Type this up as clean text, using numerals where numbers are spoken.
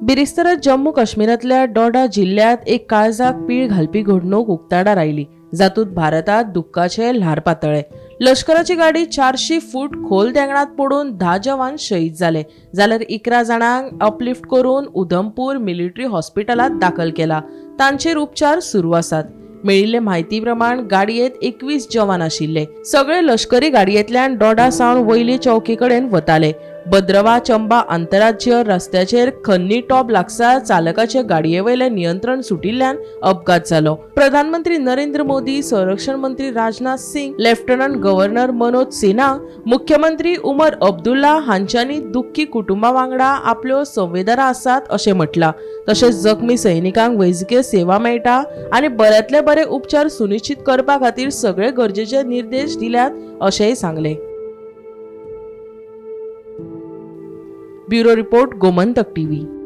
बिरेस्तारा जम्मू काश्मीरांतल्या डोडा जिल्ल्यांत एक काळजाक पीळ घालपी घडणूक उक्ताडार आयली, जातूंत भारतांत दुख्खाचें ल्हार पातळ्ळें. लश्कराची गाडी 400 फूट खोल देंगणांत पडून 10 जवान शहीद जाले, जाल्यार 11 जाणांक अपलिफ्ट करून उधमपूर मिलिटरी हॉस्पिटलांत दाखल केला. तांचेर उपचार सुरू आसात. मेळिल्ले म्हायती प्रमाण गाडयेंत 21 जवान आशिल्ले. सगळे लश्करी गाडयेंतल्यान डोडा सावन वयले चौकी कडेन वताले. भद्रवा चंबा आंतरराज्य रस्त्याचेर खन्नी टॉप लागसार चालकाचे गाडयेवयलें नियंत्रण सुटिल्ल्यान अपघात जालो. प्रधानमंत्री नरेंद्र मोदी, संरक्षण मंत्री राजनाथ सिंग, लेफ्टनंट गव्हर्नर मनोज सिन्हा, मुख्यमंत्री उमर अब्दुल्ला हांच्यांनी दुख्खी कुटुंबा वांगडा आपल्यो संवेदना आसात अशें म्हटलां. तशेंच जखमी सैनिकांक वैजकीय सेवा मेळटा आनी बऱ्यांतले बरे उपचार सुनिश्चित करपा खातीर सगळे गरजेचे निर्देश दिल्यात अशेंय सांगलें. Bureau report, Gomantak TV.